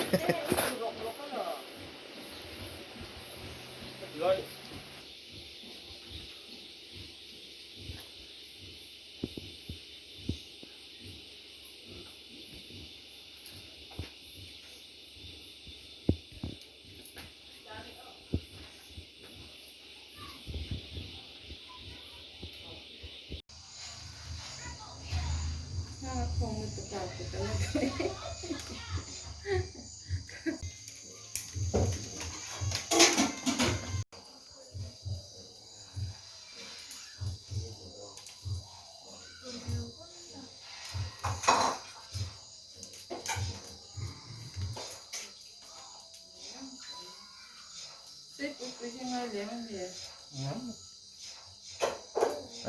A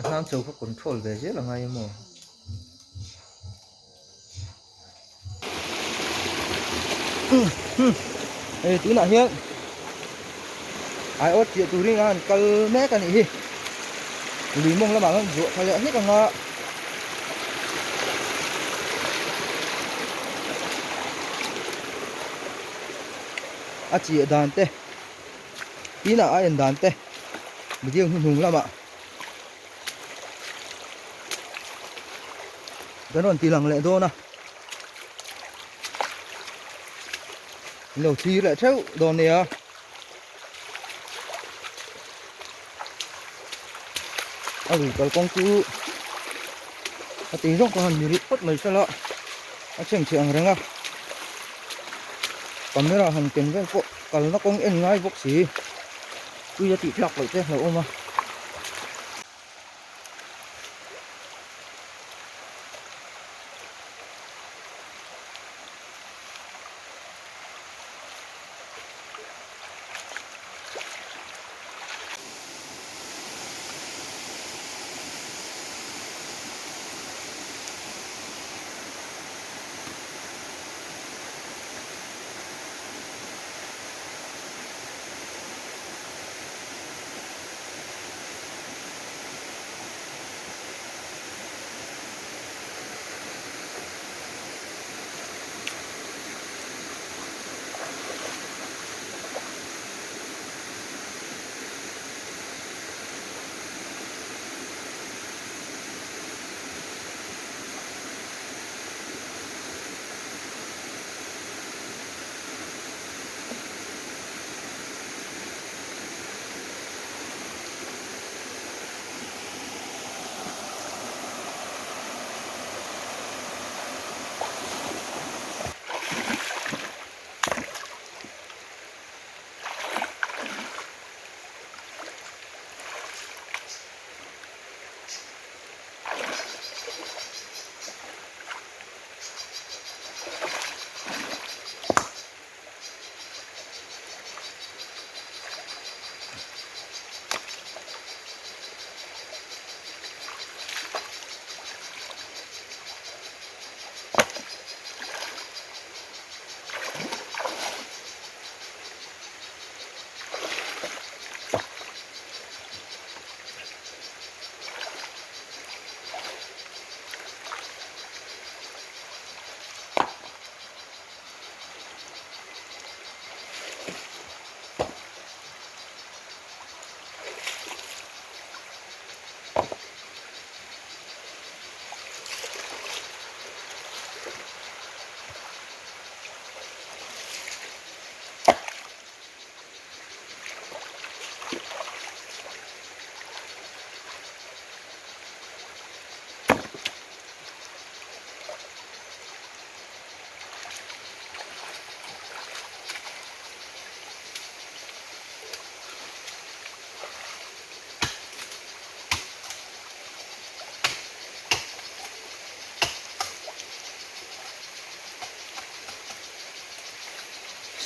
hnang chho kha control ve zel a ngai emaw? Hei tunah hian aiawt chiah turin a han kal mek a nih hi lui mawng lamah khan zuah tha leh hlek ang a. A chiah dan te inah a en dan te video hnuhnung lamah kan rawn ti lang leh dawn a in lo thlir leh theuh dawn nia. A lui kalkawng chu a tih zawng ka han ni rih phawt mai sela a chhengchhe ang reng a camera han ken vel pawh kalna kawng en ngai bawk si tui a tih tlak loh te a hlauhawm a.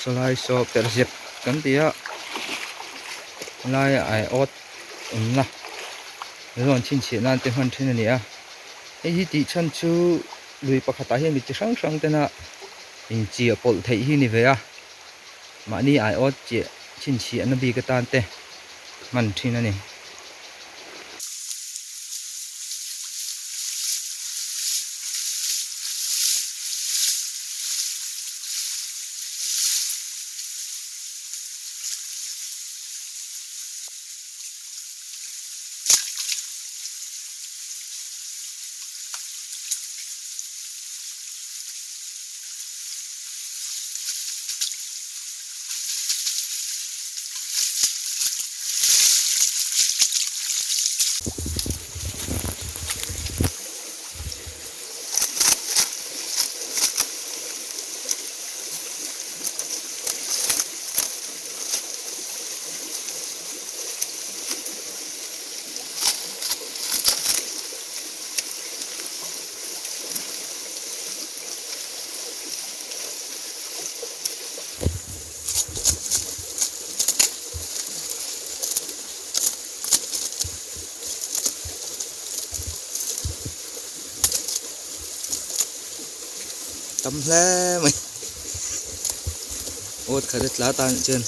Sawlai saw perh zep kan ti a helai aiawt awmna zawn chhinchhiah nan te hman thin a ni a hei hi tih chhan chu lui pakhatah hian mi chi hrang hrang tena inchiah pawlh theih hi a ni ve a mahni aiawt chiah chhinchhiahna bik atan te hman thin a ni. Tam hle mai. Awt khat a tla ta nih chuan.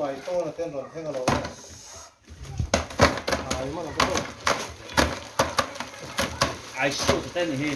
Uai tawna ten rawn thleng alo ai man a bawk ai su te ni hi.